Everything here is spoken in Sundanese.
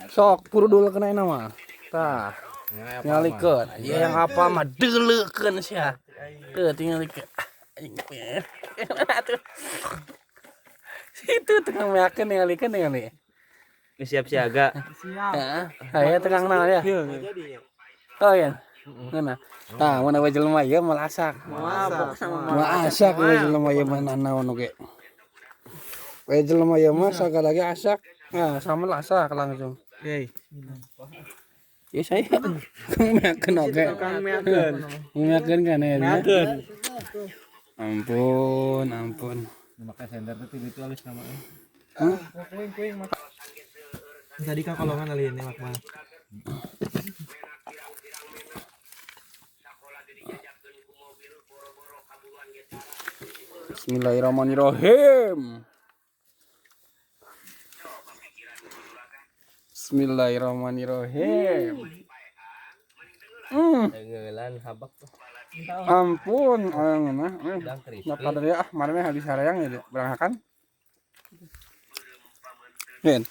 Sok purudul kena mah. Tah, tingalikeun. Ieu yang apa mah deuleukeun sia. Tuh tingalikeun. Anjing. Atuh. Situ tukang meakeun ningalikeun ningali. Ini siap siaga. Siap. Heeh. Aya tukang naon ya? Oh iya. Ngeunah. Tah, mun we jelema ieu moal asak. Mabok sama. Moal asak we jelema ieu mah naon oge. We jelema ieu mah sagala ge asak. Nah, sama lah asak langsung. Hei. Ya saya meakeun oge. Tukang meakeun. Meakeun kan ya. Meakeun. Ampun, ampun. Makanya sender tuh itu halus namanya. Hah? Tadi kan kolongan kali ini mak mah. Bismillahirrahmanirrahim. Bismillahirrahmanirrahim. Tenggelan habak tuh. Ampun, ayang mah. Udang crispy. Napa tadi ah, marane habis sarayang ya, berangkakan. Yen.